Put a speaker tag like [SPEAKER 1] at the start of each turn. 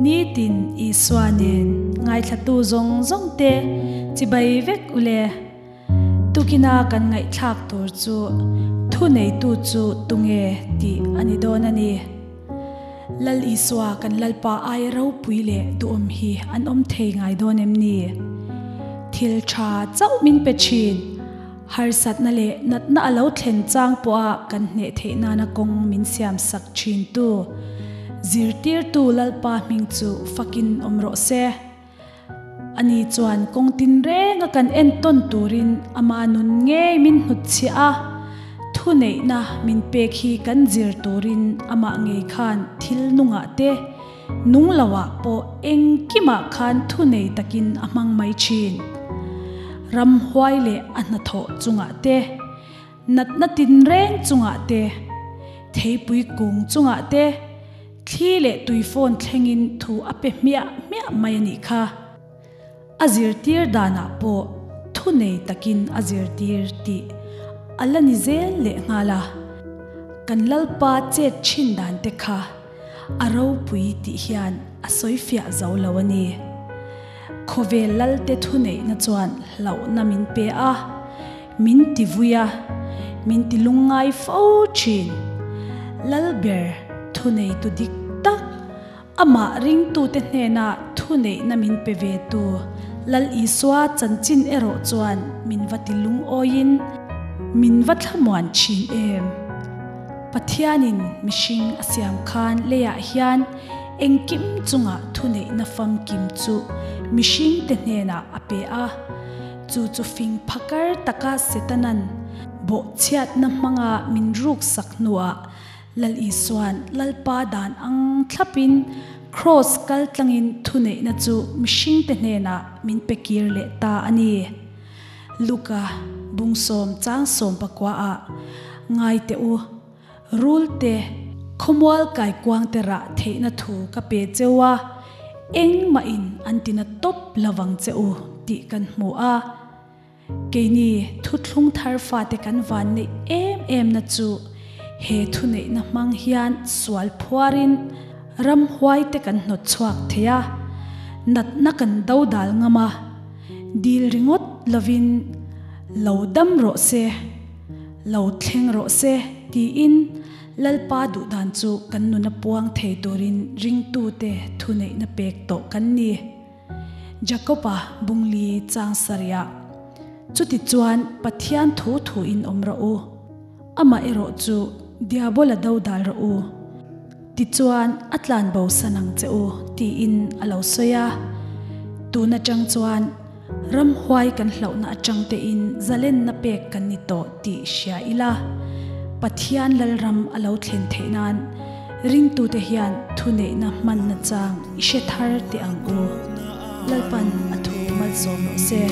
[SPEAKER 1] Nitin Isua nen ngaithlatu zawng zawng te chibai vek ule. Tukina kan ngaihthlak tur chu thuneitu chu tunge tih a ni dawn a ni. Lal Isua kan Lalpa aia ropui leh duhawm hi an awm thei ngai dawn em ni? Thil tha chauh min pe thin. Harsatna leh natna a lo thlen chang pawha kan hneh theih nana kawng min siam sak thintu Zirtirtu Lalpa hming chu fakin awm rawh se. Ani chuan kawng tinrenga kan entawn turin ama nun ngei min hnutchhiah a, thuneihna min pek hi kan zir turin amah ngei khan thil nungah te, nung loah pawh engkimah khan thunei takin a hmang mai thin. Ramhuai leh a hnathawh chungah te, natna tinreng chungah te, theipui kung chungah te, Thli leh tui phone thlengin thu a pe hmiah hmiah mai a nih kha. A zirtir danah pawh thu nei takin a zirtir tih a la ni zel leh nghal a. Kan Lalpa chet thin dan te kha a ropui tih hian a sawi fiah zo lo a ni. Khawvel Lalte thuneihna chuan hlauhna min pe a, min ti vui a, min ti lungngai fo thin. Lalber thuneitu dik tak, amah ringtute hnena thuneihna min pe ve tu Lal Isua chanchin erawh chuan min va ti lungawiin min va thlamuan thin em? Pathianin mihring a siam khan leiah hian Engkim chunga thuneihna famkim chu mihringte hnenah a pe a, chu chu fing phakar taka Setanan bawhchhiatna hmanga min ruksak hnuah Lal Isua'n Lalpa dan ang thlapin Kraws kal tlangin thuneihna chu mihringte hnenah min pe kir leh ta a ni. Luka bungsawm chang sawmpakuaah ngai teh u. Rul te, khawmual kaikuang te rah theihna thu ka pe cheu a, engmah in an tina tawp lovang che u tih kan hmu a. Keini thuthlung thar fate kan van neih em em na chu he thuneihna hmang hian sual phuarin ramhuai te kan hnawt chhuak thei a, natna kan do dal ngam a, dil ringawt lovin lo dam rawh se. Lo thleng rawh se, tiin Lalpa duhdan chu kan nuna puang thei turin ringtute thuneihna pek tawh kan ni. Jakob-a bungli chang sarihah, Chuti chuan Pathian thu thuin awm rawh u, amah erawh chu Diabola dodal rawh u, tichuan a tlanbo san ang che u, tiin a lo sawi a. Tun atang chuan Ramhuai kan hlauhna atang tein zalenna pek kan ni tawh tih hria ila, Pathian Lalram a lo thlen theih nan ringtute hian thuneihna hmanna chang i hre thar teh ang u. Lalpan a thu malsawm rawh se.